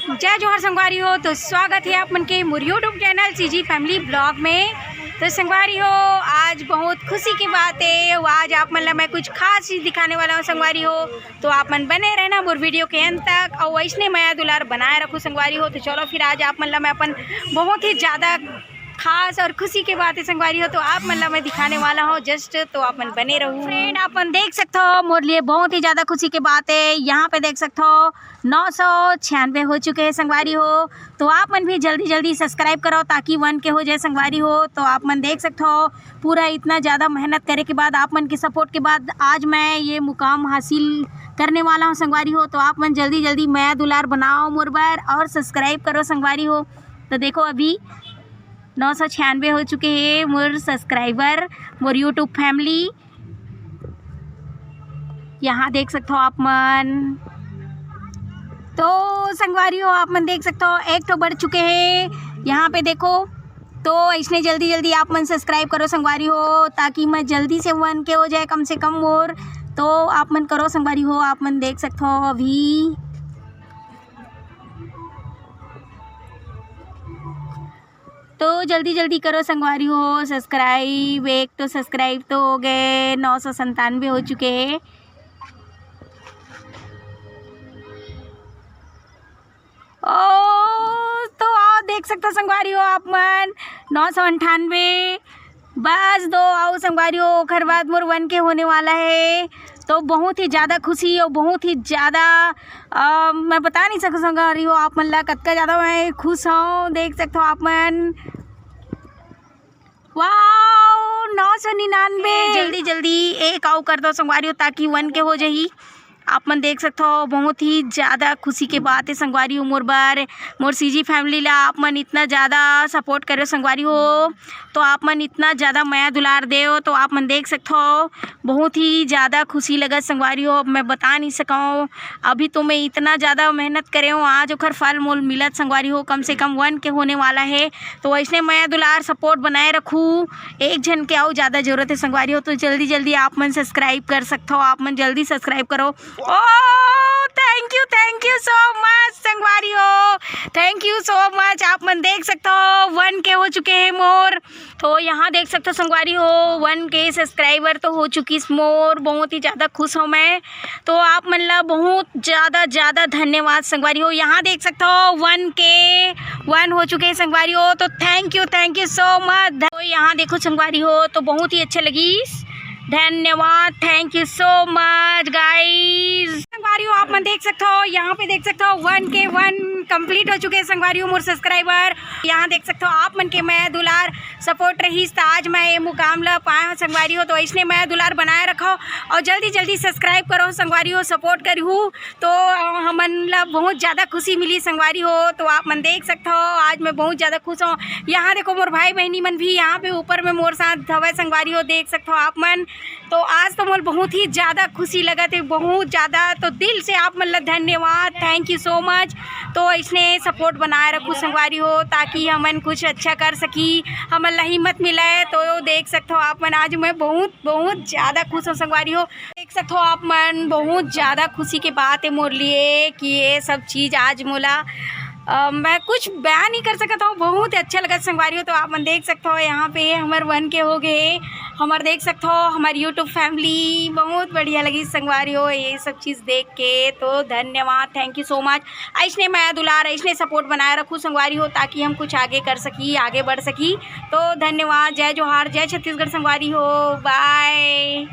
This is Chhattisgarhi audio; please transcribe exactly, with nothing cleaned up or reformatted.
जय जोहार संगवारी हो, तो स्वागत है आप मन के मोर YouTube channel CG Family Vlog में। तो संगवारी हो, आज बहुत खुशी की बात है, वो आज आप मन ला मैं कुछ खास चीज दिखाने वाला हूँ संगवारी हो। तो आप मन बने रहना मोर वीडियो के अंत तक, और वैसने मया दुलार बनाए रखू संगवारी हो। तो चलो फिर आज आप मन ला मैं अपन बहुत ही ज्यादा खास और खुशी के बात है संगवारी हो, तो आप मन ला मैं दिखाने वाला हूँ जस्ट। तो आप मन बने रहू फ्रेंड। आप मन देख सकते हो मोर लिए बहुत ही ज्यादा खुशी की बात है, यहाँ पे देख सकते हो नौ सौ छियानवे हो चुके हैं संगवारी हो। तो आप मन भी जल्दी जल्दी सब्सक्राइब करो ताकि वन के हो जाए संगवारी हो। तो आप मन देख सकते हो पूरा इतना ज्यादा मेहनत करे के बाद, आप मन के सपोर्ट के बाद आज मैं ये मुकाम हासिल करने वाला हूँ संगवारी हो। तो आप मन जल्दी जल्दी मया दुलार बनाओ मोर बर और सब्सक्राइब करो संगवारी हो। तो देखो अभी नौ सौ छियानवे हो चुके हैं मोर सब्सक्राइबर, मोर YouTube फैमिली। यहाँ देख सकते हो आप मन। तो संगवारी हो, आप मन देख सकते हो एक तो बढ़ चुके हैं। यहाँ पे देखो, तो इसने जल्दी जल्दी आप मन सब्सक्राइब करो संगवारी हो, ताकि मैं जल्दी से वन के हो जाए कम से कम मोर। तो आप मन करो संगवारी हो, आप मन देख सकते हो अभी। तो जल्दी जल्दी करो संगवारी हो सब्सक्राइब। एक तो सब्सक्राइब तो हो गए, नौ सौ संतानवे हो चुके हैं। ओ, तो आओ देख सकते हो संगवारी हो आप मन, नौ सौ अंठानवे। बस दो आओ संगवारी हो, ओखर बाद मोर वन के होने वाला है। तो बहुत ही ज्यादा खुशी और बहुत ही ज्यादा, अ, मैं बता नहीं सकूँ संगवारी हो आप मन ला कतका ज्यादा मैं खुश हूँ। देख सकते हो आप मन, वाओ, नौ सौ निन्यानवे। जल्दी जल्दी एक आओ कर दो संगवारी हो, ताकि वन के हो जाही। आप मन देख सकते हो बहुत ही ज्यादा खुशी के बात है संगवारी हो मोर बर, मोर CG फैमिली ला आप मन इतना ज्यादा सपोर्ट करे संगवारी हो। तो आप मन इतना ज्यादा मया दुलार देव, तो आप मन देख सकते हो बहुत ही ज्यादा खुशी लगत संगवारी हो। अब मैं बता नहीं सकूँ, अभी तो मैं इतना ज्यादा मेहनत करे हूँ, आज ओखर फल मोल मिलत संगवारी हो, कम से कम वन के होने वाला है। तो ऐसने मया दुलार सपोर्ट बनाए रखू, एक झन के अउ ज्यादा जरूरत है संगवारी हो। तो जल्दी जल्दी आप मन सब्सक्राइब कर सकते हो, आप मन जल्दी सब्सक्राइब करो। ओ, thank you, thank you so much संगवारी हो, thank you so much। आप मन देख सकते हो वन के हो चुके हैं मोर। तो यहाँ देख सकते हो संगवारी हो, वन के सब्सक्राइबर तो हो चुकी मोर, बहुत ही ज्यादा खुश हूँ मैं। तो आप मन ला बहुत ज्यादा ज्यादा धन्यवाद संगवारी हो। यहाँ देख सकते हो वन के वन हो चुके हैं संगवारी हो। तो thank you, thank you so much। तो यहाँ देखो संगवारी हो, तो बहुत ही अच्छा लगी, धन्यवाद, thank you so much guys। संगवारी हो, आप मन देख सकते हो, यहाँ पे देख सकते हो वन के वन कंप्लीट हो चुके हैं संगवारी हो मोर सब्सक्राइबर। यहाँ देख सकते हो आप मन के मया दुलार सपोर्ट रहीस त आज मैं ये मुकाम ला पाए हूँ संगवारी हो। तो ऐसने मया दुलार बनाए रखो और जल्दी जल्दी सब्सक्राइब करो संगवारी हो, सपोर्ट करहू। तो हमन ला बहुत ज्यादा खुशी मिली संगवारी हो। तो आप मन देख सकते हो आज मैं बहुत ज्यादा खुश हूँ। यहाँ देखो मोर भाई बहनी मन भी यहाँ पे ऊपर में मोर साथ हवय संगवारी हो, देख सकते हो आप मन। तो आज तो मोर बहुत ही ज्यादा खुशी लगत है, बहुत ज्यादा। तो दिल से आप मन ला धन्यवाद, thank you so much। तो ऐसने सपोर्ट बनाए रखू संगवारी हो, ताकि हमन कुछ अच्छा कर सकी, हमन ला हिम्मत मिले। तो देख सकते हो आप मन आज मैं बहुत बहुत ज्यादा खुश हूँ संगवारी हो। देख सकते हो आप मन, बहुत ज्यादा खुशी के बात है मोर लिए कि ये सब चीज आज मोला, अ, मैं कुछ बयान नहीं कर सकता हूँ, बहुत ही अच्छा लगा संगवारी हो। तो आप मन देख सकते हो यहाँ पे हमर वन के हो गए, हमर देख सकते हो हमर YouTube फैमिली बहुत बढ़िया लगी संगवारी हो ये सब चीज देख के। तो धन्यवाद, thank you so much। ऐसने मया दुलार, ऐसने सपोर्ट बनाए रखू संगवारी हो, ताकि हम कुछ आगे कर सकी, आगे बढ़ सकी। तो धन्यवाद, जय जोहार, जय छत्तीसगढ़ संगवारी हो, बाय।